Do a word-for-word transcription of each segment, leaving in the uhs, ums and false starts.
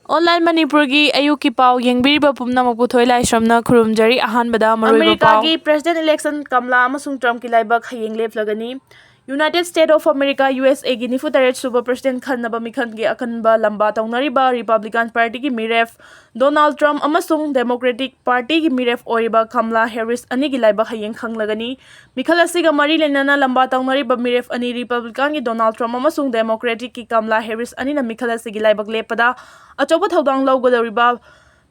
Online ꯃꯅꯤꯄꯨꯔꯒꯤ ꯑꯌꯨꯛꯀꯤ ꯄꯥꯎ ꯌꯦꯡꯕꯤꯔꯤꯕ ꯄꯨꯝꯅꯃꯛꯄꯨ ꯊꯣꯏ ꯂꯥꯏꯁ꯭ꯔꯝꯅ ꯈꯨꯔꯨꯝꯖꯔꯤ꯫ ꯑꯍꯥꯟꯕꯗ ꯃꯔꯨꯑꯣꯏꯕ ꯄꯥꯎ꯫ ꯑꯃꯦꯔꯤꯀꯥꯒꯤ president election ꯀꯝꯂꯥ ꯑꯃꯁꯨꯡ ꯇ꯭ꯔꯝꯞꯀꯤ ꯂꯥꯏꯕꯛ ꯍꯌꯦꯡ ꯂꯦꯞꯂꯒꯅꯤ꯫ United States of America, U S A ꯒꯤ ꯅꯤꯐꯨ ꯇꯔꯦꯠ ꯁꯨꯕ president ꯈꯟꯅꯕ ꯃꯤꯈꯜꯒꯤ ꯑꯀꯟꯕ ꯂꯝꯕꯥ ꯇꯧꯅꯔꯤꯕ Republican Party ꯒꯤ ꯃꯤꯔꯦꯞ ꯗꯣꯅꯥꯜꯗ ꯇ꯭ꯔꯝꯞ ꯑꯃꯁꯨꯡ Democratic Party ꯒꯤ ꯃꯤꯔꯦꯞ ꯑꯣꯏꯔꯤꯕ ꯀꯝꯂꯥ ꯍꯦꯔꯤꯁ ꯑꯅꯤꯒꯤ ꯂꯥꯏꯕꯛ ꯍꯌꯦꯡ ꯈꯪꯂꯒꯅꯤ꯫ ꯃꯤꯈꯜ ꯑꯁꯤꯒ ꯃꯔꯤ ꯂꯩꯅꯅ ꯂꯝꯕꯥ ꯇꯧꯅꯔꯤꯕ ꯃꯤꯔꯦꯞ ꯑꯅꯤ, Republican ꯒꯤ ꯗꯣꯅꯥꯜꯗ ꯇ꯭ꯔꯝꯞ ꯑꯃꯁꯨꯡ Democratic ꯀꯤ ꯀꯝꯂꯥ ꯍꯦꯔꯤꯁ ꯑꯅꯤꯅ ꯃꯤꯈꯜ ꯑꯁꯤꯒꯤ ꯂꯥꯏꯕꯛ ꯂꯦꯞꯄꯗ ꯑꯆꯧꯕ ꯊꯧꯗꯥꯡ ꯂꯧꯒꯗꯧꯔꯤꯕ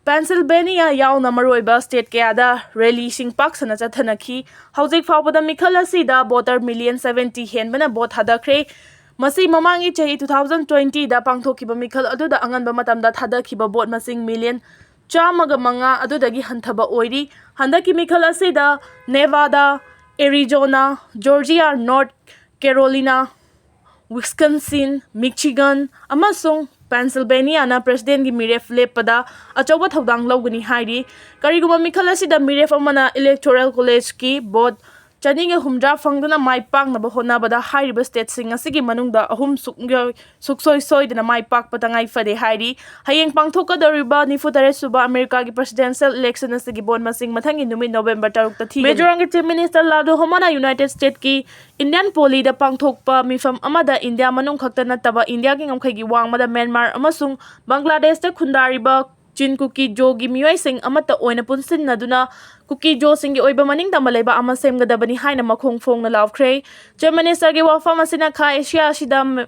Pennsylvania ꯌꯥꯎꯅ ꯃꯔꯨꯑꯣꯏꯕ state ꯀꯌꯥꯗ rally ꯁꯤꯡ ꯄꯥꯛ ꯁꯟꯅ ꯆꯠꯊꯅꯈꯤ꯫ ꯍꯧꯖꯤꯛ ꯐꯥꯎꯕꯗ ꯃꯤꯈꯜ ꯑꯁꯤꯗ voter million seventy ꯍꯦꯟꯕꯅ vote ꯊꯥꯗꯈ꯭ꯔꯦ꯫ ꯃꯁꯤ ꯃꯃꯥꯡꯒꯤ ꯆꯍꯤ two thousand twenty ꯗ ꯄꯥꯡꯊꯣꯛꯈꯤꯕ ꯃꯤꯈꯜ ꯑꯗꯨꯗ ꯑꯉꯟꯕ ꯃꯇꯝꯗ ꯊꯥꯗꯈꯤꯕ vote ꯃꯁꯤꯡ million ꯆꯥꯝꯃꯒ ꯃꯉꯥ ꯑꯗꯨꯗꯒꯤ ꯍꯟꯊꯕ ꯑꯣꯏꯔꯤ꯫ ꯍꯟꯗꯛꯀꯤ ꯃꯤꯈꯜ ꯑꯁꯤꯗ Nevada, Arizona, Georgia, North Carolina, Wisconsin, Michigan ꯑꯃꯁꯨꯡ Pennsylvania ꯅ president ꯀꯤ ꯃꯤꯔꯦꯞ ꯂꯦꯞꯄꯗ ꯑꯆꯧꯕ ꯊꯧꯗꯥꯡ ꯂꯧꯒꯅꯤ ꯍꯥꯏꯔꯤ꯫ ꯀꯔꯤꯒꯨꯝꯕ ꯃꯤꯈꯜ ꯑꯁꯤꯗ ꯃꯤꯔꯦꯞ ꯑꯃꯅ Electoral College ꯀꯤ vote ꯆꯅꯤꯒ ꯍꯨꯝꯗ꯭ꯔꯥ ꯐꯪꯗꯨꯅ ꯃꯥꯏ ꯄꯥꯛꯅꯕ ꯍꯣꯠꯅꯕꯗ ꯍꯥꯏꯔꯤꯕ state ꯁꯤꯡ ꯑꯁꯤꯒꯤ ꯃꯅꯨꯡꯗ ꯑꯍꯨꯝ ꯁꯨꯛꯌꯣꯏ-, ꯁꯨꯛꯁꯣꯏ ꯁꯣꯏꯗꯅ ꯃꯥꯏ ꯄꯥꯛꯄ ꯇꯉꯥꯏ ꯐꯗꯦ ꯍꯥꯏꯔꯤ꯫ ꯍꯌꯦꯡ ꯄꯥꯡꯊꯣꯛꯀꯗꯧꯔꯤꯕ ꯅꯤꯐꯨ ꯇꯔꯦꯠ ꯁꯨꯕ ꯑꯃꯦꯔꯤꯀꯥꯒꯤ presidential election ꯑꯁꯤꯒꯤ vote ꯃꯁꯤꯡ ꯃꯊꯪꯒꯤ ꯅꯨꯃꯤꯠ November ꯇꯔꯨꯛꯇ ꯊꯤꯒꯅꯤ꯫ ꯃꯤꯖꯣꯔꯥꯝꯒꯤ Chief Minister ꯂꯥꯜꯗꯨ ꯍꯣꯃꯥꯅ United States ꯀꯤ Indian Poly ꯗ ꯄꯥꯡꯊꯣꯛꯄ ꯃꯤꯐꯝ ꯑꯃꯗ ꯏꯟꯗꯤꯌꯥ ꯃꯅꯨꯡ ꯈꯛꯇ ꯅꯠꯇꯕ ꯏꯟꯗꯤꯌꯥꯒꯤ ꯉꯝꯈꯩꯒꯤ ꯋꯥꯡꯃꯗ ꯃ꯭ꯌꯥꯟꯃꯥꯔ ꯑꯃꯁꯨꯡ ꯕꯪꯒ꯭ꯂꯥꯗꯦꯁꯇ ꯈꯨꯟꯗꯥꯔꯤꯕ ꯆꯤꯟ ꯀꯨꯀꯤ ꯖꯣꯒꯤ ꯃꯤꯑꯣꯏꯁꯤꯡ ꯑꯃꯠꯇ ꯑꯣꯏꯅ ꯄꯨꯟꯁꯤꯟꯅꯗꯨꯅ ꯀꯨꯀꯤ ꯖꯣꯁꯤꯡꯒꯤ ꯑꯣꯏꯕ ꯃꯅꯤꯡ ꯇꯝꯕ ꯂꯩꯕꯥꯛ ꯑꯃ ꯁꯦꯝꯒꯗꯕꯅꯤ ꯍꯥꯏꯅ ꯃꯈꯣꯡ ꯐꯣꯡꯅ ꯂꯥꯎꯈ꯭ꯔꯦ꯫ Chief Minister ꯒꯤ ꯋꯥꯐꯝ ꯑꯁꯤꯅ ꯈꯥ ꯑꯦꯁꯤꯌꯥ ꯑꯁꯤꯗ ꯃ-,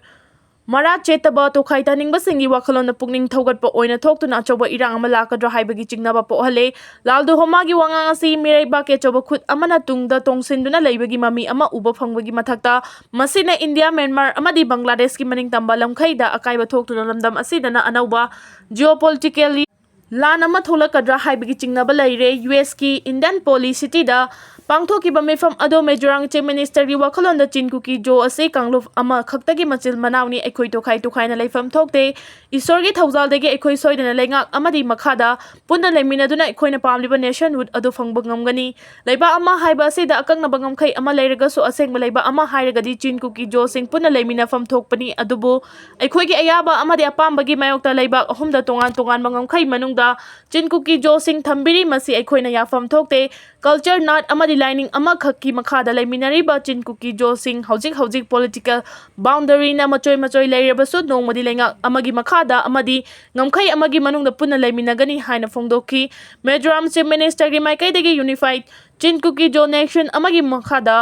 ꯃꯔꯥ ꯆꯦꯠꯇꯕ ꯇꯣꯈꯥꯏ ꯇꯥꯅꯤꯡꯕꯁꯤꯡꯒꯤ ꯋꯥꯈꯜꯂꯣꯟꯗ ꯄꯨꯛꯅꯤꯡ ꯊꯧꯒꯠꯄ ꯑꯣꯏꯅ ꯊꯣꯛꯇꯨꯅ ꯑꯆꯧꯕ ꯏꯔꯥꯡ ꯑꯃ ꯂꯥꯛꯀꯗ꯭ꯔꯥ ꯍꯥꯏꯕꯒꯤ ꯆꯤꯡꯅꯕ ꯄꯣꯛꯍꯜꯂꯦ꯫ ꯂꯥꯜꯗꯨ ꯍꯣꯃꯥꯒꯤ ꯋꯥꯉꯥꯡ ꯑꯁꯤ ꯃꯤꯔꯩꯕꯥꯛꯀꯤ ꯑꯆꯧꯕ ꯈꯨꯠ ꯑꯃꯅ ꯇꯨꯡꯗ ꯇꯣꯡꯁꯤꯟꯗꯨꯅ ꯂꯩꯕꯒꯤ ꯃꯃꯤ ꯑꯃ ꯎꯕ ꯐꯪꯕꯒꯤ ꯃꯊꯛꯇ, ꯃꯁꯤꯅ ꯏꯟꯗꯤꯌꯥ, ꯃ꯭ꯌꯥꯟꯃꯥꯔ ꯑꯃꯗꯤ ꯕꯪꯒ꯭ꯂꯥꯗꯦꯁꯀꯤ ꯃꯅꯤꯡꯇꯝꯕ ꯂꯝꯈꯩꯗ ꯑꯀꯥꯏꯕ ꯊꯣꯛꯇꯨꯅ ꯂꯝꯗꯝ ꯑꯁꯤꯗꯅ ꯑꯅꯧꯕ geopolitical ꯂꯥꯟ ꯑꯃ ꯊꯣꯛꯂꯛꯀꯗ꯭ꯔꯥ ꯍꯥꯏꯕꯒꯤ ꯆꯤꯡꯅꯕ ꯂꯩꯔꯦ꯫ U S ꯀꯤ Indian Poly City ꯗ ꯄꯥꯡꯊꯣꯛꯈꯤꯕ ꯃꯤꯐꯝ ꯑꯗꯨ ꯃꯤꯖꯣꯔꯥꯝ ꯆꯤꯐ ꯃꯤꯅꯤꯁꯇꯔꯒꯤ ꯋꯥꯈꯜꯂꯣꯟꯗ ꯆꯤꯟ ꯀꯨꯀꯤ ꯖꯣ ꯑꯁꯤ ꯀꯥꯡꯂꯨꯞ ꯑꯃꯈꯛꯇꯒꯤ ꯃꯆꯤꯜ ꯃꯅꯥꯎꯅꯤ, ꯑꯩꯈꯣꯏ ꯇꯣꯈꯥꯏ ꯇꯣꯈꯥꯏꯅ ꯂꯩꯐꯝ ꯊꯣꯛꯇꯦ, ꯏꯁꯣꯔꯒꯤ ꯊꯧꯖꯥꯜꯗꯒꯤ ꯑꯩꯈꯣꯏ ꯁꯣꯏꯗꯅ ꯂꯩꯉꯥꯛ ꯑꯃꯗꯤ ꯃꯈꯥꯗ ꯄꯨꯟꯅ ꯂꯩꯃꯤꯟꯅꯗꯨꯅ ꯑꯩꯈꯣꯏꯅ ꯄꯥꯝꯂꯤꯕ nationhood ꯑꯗꯨ ꯐꯪꯕ ꯉꯝꯒꯅꯤ꯫ ꯂꯩꯕꯥꯛ ꯑꯃ ꯍꯥꯏꯕ ꯑꯁꯤꯗ ꯑꯀꯛꯅꯕ ꯉꯝꯈꯩ ꯑꯃ ꯂꯩꯔꯒꯁꯨ ꯑꯁꯦꯡꯕ ꯂꯩꯕꯥꯛ ꯑꯃ ꯍꯥꯏꯔꯒꯗꯤ ꯆꯤꯟ ꯀꯨꯀꯤ ꯖꯣꯁꯤꯡ ꯄꯨꯟꯅ ꯂꯩꯃꯤꯟꯅꯐꯝ ꯊꯣꯛꯄꯅꯤ꯫ ꯑꯗꯨꯕꯨ ꯑꯩꯈꯣꯏꯒꯤ ꯑꯌꯥꯕ ꯑꯃꯗꯤ ꯑꯄꯥꯝꯕꯒꯤ ꯃꯥꯌꯣꯛꯇ ꯂꯩꯕꯥꯛ ꯑꯍꯨꯝꯗ ꯇꯣꯉꯥꯟ ꯇꯣꯉꯥꯟꯕ ꯉꯝꯈꯩ ꯃꯅꯨꯡꯗ ꯆꯤꯟ ꯀꯨꯀꯤ ꯖꯣꯁꯤꯡ ꯊꯝꯕꯤꯔꯤ, ꯃꯁꯤ ꯑꯩꯈꯣꯏꯅ ꯌꯥꯐꯝ ꯊꯣꯛꯇꯦ꯫ Culture, art ꯑꯃꯗꯤ ꯂꯥꯏꯅꯤꯡ ꯑꯃꯈꯛꯀꯤ ꯃꯈꯥꯗ ꯂꯩꯃꯤꯟꯅꯔꯤꯕ ꯆꯤꯟ ꯀꯨꯀꯤ ꯖꯣꯁꯤꯡ ꯍꯧꯖꯤꯛ ꯍꯧꯖꯤꯛ political boundaryꯅ ꯃꯆꯣꯏ ꯃꯆꯣꯏ ꯂꯩꯔꯕꯁꯨ ꯅꯣꯡꯃꯗꯤ ꯂꯩꯉꯥꯛ ꯑꯃꯒꯤ ꯃꯈꯥꯗ ꯑꯃꯗꯤ ꯉꯝꯈꯩ ꯑꯃꯒꯤ ꯃꯅꯨꯡꯗ ꯄꯨꯟꯅ ꯂꯩꯃꯤꯟꯅꯒꯅꯤ ꯍꯥꯏꯅ ꯐꯣꯡꯗꯣꯛꯈꯤ꯫ ꯃꯤꯖꯣꯔꯥꯝ ꯆꯤꯐ ꯃꯤꯅꯤꯁꯇꯔꯒꯤ ꯃꯥꯏꯀꯩꯗꯒꯤ unified ꯆꯤꯟ ꯀꯨꯀꯤ ꯖꯣ nation ꯑꯃꯒꯤ ꯃꯈꯥꯗ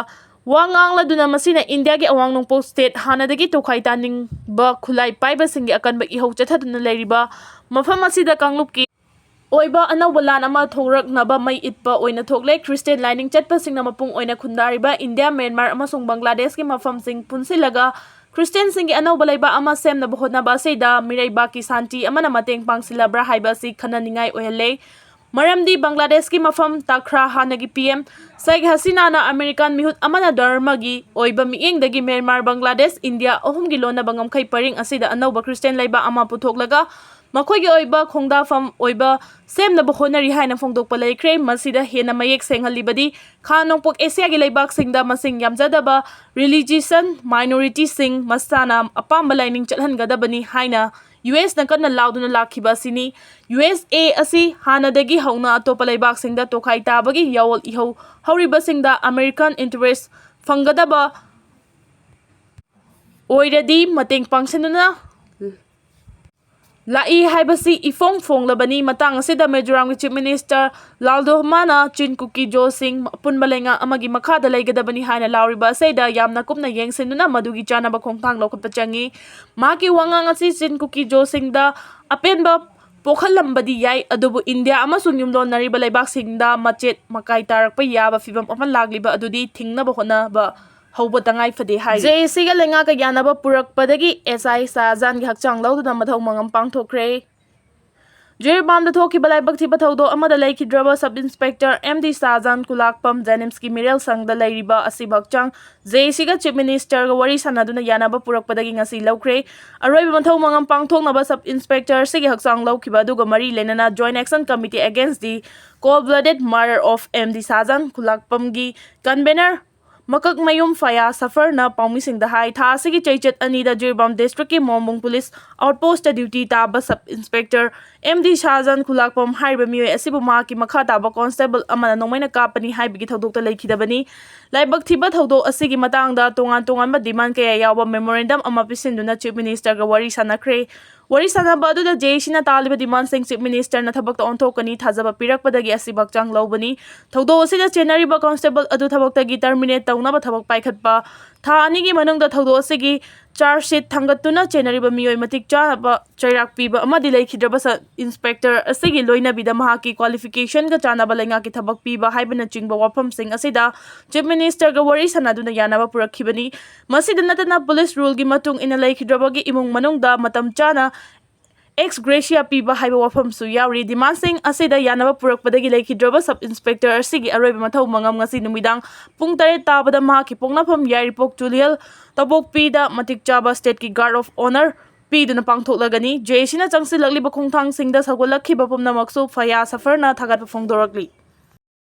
ꯋꯥ ꯉꯥꯡꯂꯗꯨꯅ ꯃꯁꯤꯅ ꯏꯟꯗꯤꯌꯥꯒꯤ ꯑꯋꯥꯡ ꯅꯣꯡꯄꯣꯛ state ꯍꯥꯟꯅꯗꯒꯤ ꯇꯣꯈꯥꯏ ꯇꯥꯅꯤꯡꯕ ꯈꯨꯠꯂꯥꯏ ꯄꯥꯏꯕꯁꯤꯡꯒꯤ ꯑꯀꯟꯕ ꯏꯍꯧ ꯆꯠꯊꯗꯨꯅ ꯂꯩꯔꯤꯕ ꯃꯐꯝ ꯑꯁꯤꯗ ꯀꯥꯡꯂꯨꯞꯀꯤ ꯑꯣꯏꯕ ꯑꯅꯧꯕ ꯂꯥꯟ ꯑꯃ ꯊꯣꯛꯂꯛꯅꯕ ꯃꯩ ꯏꯠꯄ ꯑꯣꯏꯅ ꯊꯣꯛꯂꯦ꯫ ꯈ꯭ꯔꯤꯁꯇꯤꯌꯥꯟ ꯂꯥꯏꯅꯤꯡ ꯆꯠꯄꯁꯤꯡꯅ ꯃꯄꯨꯡ ꯑꯣꯏꯅ ꯈꯨꯟꯗꯥꯔꯤꯕ ꯏꯟꯗꯤꯌꯥ, ꯃ꯭ꯌꯥꯟꯃꯥꯔ ꯑꯃꯁꯨꯡ ꯕꯪꯒ꯭ꯂꯥꯗꯦꯁꯀꯤ ꯃꯐꯝꯁꯤꯡ ꯄꯨꯟꯁꯤꯜꯂꯒ ꯈ꯭ꯔꯤꯁꯇꯤꯌꯥꯟꯁꯤꯡꯒꯤ ꯑꯅꯧꯕ ꯂꯩꯕꯥꯛ ꯑꯃ ꯁꯦꯝꯅꯕ ꯍꯣꯠꯅꯕ ꯑꯁꯤꯗ ꯃꯤꯔꯩꯕꯥꯛꯀꯤ ꯁꯥꯟꯇꯤ ꯑꯃꯅ ꯃꯇꯦꯡ ꯄꯥꯡꯁꯤꯜꯂꯕ꯭ꯔꯥ ꯍꯥꯏꯕ ꯑꯁꯤ ꯈꯟꯅꯅꯤꯡꯉꯥꯏ ꯑꯣꯏꯍꯜꯂꯦ꯫ ꯃꯔꯝꯗꯤ ꯕꯪꯒ꯭ꯂꯥꯗꯦꯁꯀꯤ ꯃꯐꯝ ꯇꯥꯈ꯭ꯔꯥ ꯍꯥꯟꯅꯒꯤ ꯄꯤ ꯑꯦꯝ ꯁꯦꯈ ꯍꯁꯤꯅꯥꯅ ꯑꯃꯦꯔꯤꯀꯥꯟ ꯃꯤꯍꯨꯠ ꯑꯃꯅ ꯙꯔꯃꯒꯤ ꯑꯣꯏꯕ ꯃꯤꯠꯌꯦꯡꯗꯒꯤ ꯃ꯭ꯌꯥꯟꯃꯥꯔ, ꯕꯪꯒ꯭ꯂꯥꯗꯦꯁ, ꯏꯟꯗꯤꯌꯥ ꯑꯍꯨꯝꯒꯤ ꯂꯣꯟꯅꯕ ꯉꯝꯈꯩ ꯄꯔꯤꯡ ꯑꯁꯤꯗ ꯑꯅꯧꯕ ꯈ꯭ꯔꯤꯁꯇꯤꯌꯥꯟ ꯂꯩꯕꯥꯛ ꯑꯃ ꯄꯨꯊꯣꯛꯂꯒ ꯃꯈꯣꯏꯒꯤ ꯑꯣꯏꯕ ꯈꯣꯡꯗꯥꯐꯝ ꯑꯣꯏꯕ ꯁꯦꯝꯅꯕ ꯍꯣꯠꯅꯔꯤ ꯍꯥꯏꯅ ꯐꯣꯡꯗꯣꯛꯄ ꯂꯩꯈ꯭ꯔꯦ꯫ ꯃꯁꯤꯗ ꯍꯦꯟꯅ ꯃꯌꯦꯛ ꯁꯦꯡꯍꯜꯂꯤꯕꯗꯤ ꯈꯥ ꯅꯣꯡꯄꯣꯛ ꯑꯦꯁꯤꯌꯥꯒꯤ ꯂꯩꯕꯥꯛꯁꯤꯡꯗ ꯃꯁꯤꯡ ꯌꯥꯝꯖꯗꯕ religion minorityꯁꯤꯡ ꯃꯁꯥꯅ ꯑꯄꯥꯝꯕ ꯂꯥꯏꯅꯤꯡ ꯆꯠꯍꯟꯒꯗꯕꯅꯤ ꯍꯥꯏꯅ ꯌꯨ ꯑꯦꯁꯅ ꯀꯟꯅ ꯂꯥꯎꯗꯨꯅ ꯂꯥꯛꯈꯤꯕ ꯑꯁꯤꯅꯤ꯫ ꯌꯨ ꯑꯦꯁ ꯑꯦ ꯑꯁꯤ ꯍꯥꯟꯅꯗꯒꯤ ꯍꯧꯅ ꯑꯇꯣꯞꯄ ꯂꯩꯕꯥꯛꯁꯤꯡꯗ ꯇꯣꯈꯥꯏ ꯇꯥꯕꯒꯤ ꯌꯥꯑꯣꯜ ꯏꯍꯧ ꯍꯧꯔꯤꯕꯁꯤꯡꯗ ꯑꯃꯦꯔꯤꯀꯥꯟ interest ꯐꯪꯒꯗꯕ ꯑꯣꯏꯔꯗꯤ ꯃꯇꯦꯡ ꯄꯥꯡꯁꯤꯟꯗꯨꯅ ꯂꯥꯛꯏ ꯍꯥꯏꯕꯁꯤ ꯏꯐꯣꯡ ꯐꯣꯡꯂꯕꯅꯤ꯫ ꯃꯇꯥꯡ ꯑꯁꯤꯗ ꯃꯤꯖꯣꯔꯥꯝꯒꯤ ꯆꯤꯐ ꯃꯤꯅꯤꯁꯇꯔ ꯂꯥꯜꯗꯣꯍꯃꯥꯅ ꯆꯤꯟ ꯀꯨꯀꯤ ꯖꯣꯁꯤꯡ ꯑꯄꯨꯟꯕ ꯂꯩꯉꯥꯛ ꯑꯃꯒꯤ ꯃꯈꯥꯗ ꯂꯩꯒꯗꯕꯅꯤ ꯍꯥꯏꯅ ꯂꯥꯎꯔꯤꯕ ꯑꯁꯤꯗ ꯌꯥꯝꯅ ꯀꯨꯞꯅ ꯌꯦꯡꯁꯤꯟꯗꯨꯅ ꯃꯗꯨꯒꯤ ꯆꯥꯅꯕ ꯈꯣꯡꯊꯥꯡ ꯂꯧꯈꯠꯄ ꯆꯪꯏ꯫ ꯃꯍꯥꯛꯀꯤ ꯋꯥꯉꯥꯡ ꯑꯁꯤ ꯆꯤꯟ ꯀꯨꯀꯤ ꯖꯣꯁꯤꯡꯗ ꯑꯄꯦꯟꯕ ꯄꯣꯛꯍꯜꯂꯝꯕꯗꯤ ꯌꯥꯏ, ꯑꯗꯨꯕꯨ ꯏꯟꯗꯤꯌꯥ ꯑꯃꯁꯨꯡ ꯌꯨꯝꯂꯣꯟꯅꯔꯤꯕ ꯂꯩꯕꯥꯛꯁꯤꯡꯗ ꯃꯆꯦꯠ ꯃꯀꯥꯏ ꯇꯥꯔꯛꯄ ꯌꯥꯕ ꯐꯤꯚꯝ ꯑꯃ ꯂꯥꯛꯂꯤꯕ ꯑꯗꯨꯗꯤ ꯊꯤꯡꯅꯕ ꯍꯣꯠꯅꯕ ꯍꯧꯕ ꯇꯉꯥꯏ ꯐꯗꯦ ꯍꯥꯏꯔꯤ꯫ ꯖꯦ ꯑꯦ ꯁꯤꯒ ꯂꯩꯉꯥꯛꯀ ꯌꯥꯅꯕ ꯄꯨꯔꯛꯄꯗꯒꯤ ꯑꯦꯁ ꯑꯥꯏ ꯁꯥꯍꯖꯥꯟꯒꯤ ꯍꯛꯆꯥꯡ ꯂꯧꯗꯨꯅ ꯃꯊꯧ ꯃꯉꯝ ꯄꯥꯡꯊꯣꯛꯈ꯭ꯔꯦ꯫ ꯖꯤꯔꯤꯕꯥꯝꯗ ꯊꯣꯛꯈꯤꯕ ꯂꯥꯏꯕꯛ ꯊꯤꯕ ꯊꯧꯗꯣꯛ ꯑꯃꯗ ꯂꯩꯈꯤꯗ꯭ꯔꯕ ꯁꯕ ꯏꯟꯁꯄꯦꯛꯇꯔ ꯑꯦꯝ ꯗꯤ ꯁꯥꯍꯖꯥꯟ ꯈꯨꯂꯥꯛꯄꯝ ꯖꯦꯅꯤꯝꯁꯀꯤ ꯃꯤꯔꯦꯜ ꯁꯪꯗ ꯂꯩꯔꯤꯕ ꯑꯁꯤꯕ ꯍꯛꯆꯥꯡ ꯖꯦ ꯑꯦ ꯁꯤꯒ ꯆꯤꯐ ꯃꯤꯅꯤꯁꯇꯔꯒ ꯋꯥꯔꯤ ꯁꯥꯟꯅꯗꯨꯅ ꯌꯥꯅꯕ ꯄꯨꯔꯛꯄꯗꯒꯤ ꯉꯁꯤ ꯂꯧꯈ꯭ꯔꯦ꯫ ꯑꯔꯣꯏꯕ ꯃꯊꯧ ꯃꯉꯝ ꯄꯥꯡꯊꯣꯛꯅꯕ ꯁꯕ ꯏꯟꯁꯄꯦꯛꯇꯔ ꯑꯁꯤꯒꯤ ꯍꯛꯆꯥꯡ ꯂꯧꯈꯤꯕ ꯑꯗꯨꯒ ꯃꯔꯤ ꯂꯩꯅꯅ Joint Action Committee Against the Cold Blooded Murder of M D Shahjahan ꯈꯨꯂꯥꯛꯄꯝꯒꯤ ꯀꯟꯚꯦꯅꯔ ꯃꯀꯛꯃꯌꯨꯝ ꯐꯌꯥ ꯁꯐꯔꯅ ꯄꯥꯎꯃꯤꯁꯤꯡꯗ ꯍꯥꯏ꯫ ꯊꯥ ꯑꯁꯤꯒꯤ ꯆꯩꯆꯠ ꯑꯅꯤꯗ ꯖꯤꯔꯤꯕꯥꯝ ꯗꯤꯁꯇ꯭ꯔꯤꯛꯀꯤ ꯃꯣꯝꯕꯨꯡ ꯄꯨꯂꯤꯁ ꯑꯥꯎꯠꯄꯣꯁꯇ ꯗ꯭ꯌꯨꯇꯤ ꯇꯥꯕ ꯁꯕ ꯏꯟꯁꯄꯦꯛꯇꯔ ꯑꯦꯝ ꯗꯤ ꯁꯥꯍꯖꯥꯟ ꯈꯨꯂꯥꯛꯄꯝ ꯍꯥꯏꯔꯤꯕ ꯃꯤꯑꯣꯏ ꯑꯁꯤꯕꯨ ꯃꯍꯥꯛꯀꯤ ꯃꯈꯥ ꯇꯥꯕ ꯀꯣꯟꯁꯇꯦꯕꯜ ꯑꯃꯅ ꯅꯣꯡꯃꯩꯅ ꯀꯥꯞꯄꯅꯤ ꯍꯥꯏꯕꯒꯤ ꯊꯧꯗꯣꯛꯇ ꯂꯩꯈꯤꯗꯕꯅꯤ꯫ ꯂꯥꯏꯕꯛ ꯊꯤꯕ ꯊꯧꯗꯣꯛ ꯑꯁꯤꯒꯤ ꯃꯇꯥꯡꯗ ꯇꯣꯉꯥꯟ ꯇꯣꯉꯥꯟꯕ ꯗꯤꯃꯥꯟ ꯀꯌꯥ ꯌꯥꯎꯕ ꯃꯦꯃꯣꯔꯦꯟꯗꯝ ꯑꯃ ꯄꯤꯁꯤꯟꯗꯨꯅ ꯆꯤꯐ ꯃꯤꯅꯤꯁꯇꯔꯒ ꯋꯥꯔꯤ ꯁꯥꯟꯅꯈ꯭ꯔꯦ꯫ ꯋꯥꯔꯤ ꯁꯥꯟꯅꯕ ꯑꯗꯨꯗ ꯖꯦ ꯑꯦ ꯁꯤꯅ ꯇꯥꯜꯂꯤꯕ ꯗꯤꯃꯥꯟꯁꯤꯡ ꯆꯤꯐ ꯃꯤꯅꯤꯁꯇꯔꯅ ꯊꯕꯛꯇ ꯑꯣꯟꯊꯣꯛꯀꯅꯤ ꯊꯥꯖꯕ ꯄꯤꯔꯛꯄꯗꯒꯤ ꯑꯁꯤꯕ ꯍꯛꯆꯥꯡ ꯂꯧꯕꯅꯤ꯫ ꯊꯧꯗꯣꯛ ꯑꯁꯤꯗ ꯆꯦꯟꯅꯔꯤꯕ ꯀꯣꯟꯁꯇꯦꯕꯜ ꯑꯗꯨ ꯊꯕꯛꯇꯒꯤ ꯇꯔꯃꯤꯅꯦꯠ ꯇꯧꯅꯕ ꯊꯕꯛ ꯄꯥꯏꯈꯠꯄ꯫ ꯊꯥ ꯑꯅꯤꯒꯤ ꯃꯅꯨꯡꯗ ꯊꯧꯗꯣꯛ ꯑꯁꯤꯒꯤ ꯆꯥꯔꯖ ꯁꯤꯠ ꯊꯥꯡꯒꯠꯇꯨꯅ ꯆꯦꯟꯅꯔꯤꯕ ꯃꯤꯑꯣꯏ ꯃꯇꯤꯛ ꯆꯥꯅꯕ ꯆꯩꯔꯥꯛ ꯄꯤꯕ ꯑꯃꯗꯤ ꯂꯩꯈꯤꯗ꯭ꯔꯕ ꯁꯕ ꯏꯟꯁꯄꯦꯛꯇꯔ ꯑꯁꯤꯒꯤ ꯂꯣꯏꯅꯕꯤꯗ ꯃꯍꯥꯛꯀꯤ ꯀ꯭ꯋꯥꯂꯤꯐꯤꯀꯦꯁꯟꯒ ꯆꯥꯟꯅꯕ ꯂꯩꯉꯥꯛꯀꯤ ꯊꯕꯛ ꯄꯤꯕ ꯍꯥꯏꯕꯅꯆꯤꯡꯕ ꯋꯥꯐꯝꯁꯤꯡ ꯑꯁꯤꯗ ꯆꯤꯐ ꯃꯤꯅꯤꯁꯇꯔꯒ ꯋꯥꯔꯤ ꯁꯥꯟꯅꯗꯨꯅ ꯌꯥꯅꯕ ꯄꯨꯔꯛꯈꯤꯕꯅꯤ꯫ ꯃꯁꯤꯗ ꯅꯠꯇꯅ ꯄꯨꯂꯤꯁ ꯔꯨꯜꯒꯤ ꯃꯇꯨꯡ ꯏꯟꯅ ꯂꯩꯈꯤꯗ꯭ꯔꯕꯒꯤ ꯏꯃꯨꯡ ꯃꯅꯨꯡꯗ ꯃꯇꯝ ꯆꯥꯅ ꯑꯦꯛꯁ ꯒ꯭ꯔꯦꯁꯤꯌꯥ ꯄꯤꯕ ꯍꯥꯏꯕ ꯋꯥꯐꯝꯁꯨ ꯌꯥꯎꯔꯤ꯫ ꯗꯤꯃꯥꯟꯁꯤꯡ ꯑꯁꯤꯗ ꯌꯥꯅꯕ ꯄꯨꯔꯛꯄꯗꯒꯤ ꯂꯩꯈꯤꯗ꯭ꯔꯕ ꯁꯕ ꯏꯟꯁꯄꯦꯛꯇꯔ ꯑꯁꯤꯒꯤ ꯑꯔꯣꯏꯕ ꯃꯊꯧ ꯃꯉꯝ ꯉꯁꯤ ꯅꯨꯃꯤꯗꯥꯡ ꯄꯨꯡ ꯇꯔꯦꯠ ꯇꯥꯕꯗ ꯃꯍꯥꯛꯀꯤ ꯄꯣꯛꯅꯐꯝ ꯌꯥꯏꯔꯤꯄꯣꯛ ꯆꯨꯂꯤꯍꯜ ꯇꯧꯕꯣꯛꯄꯤꯗ ꯃꯇꯤꯛ ꯆꯥꯕ ꯁ꯭ꯇꯦꯠꯀꯤ ꯒꯥꯔꯗ ꯑꯣꯐ ꯑꯣꯅꯔ ꯄꯤꯗꯨꯅ ꯄꯥꯡꯊꯣꯛꯂꯒꯅꯤ꯫ ꯖꯦ ꯑꯦ ꯁꯤꯅ ꯆꯪꯁꯤꯜꯂꯛꯂꯤꯕ ꯈꯣꯡꯊꯥꯡꯁꯤꯡꯗ ꯁꯧꯒꯠꯂꯛꯈꯤꯕ ꯄꯨꯝꯅꯃꯛꯁꯨ ꯐꯌꯥ ꯁꯐꯔꯅ ꯊꯥꯒꯠꯄ ꯐꯣꯡꯗꯣꯔꯛꯂꯤ꯫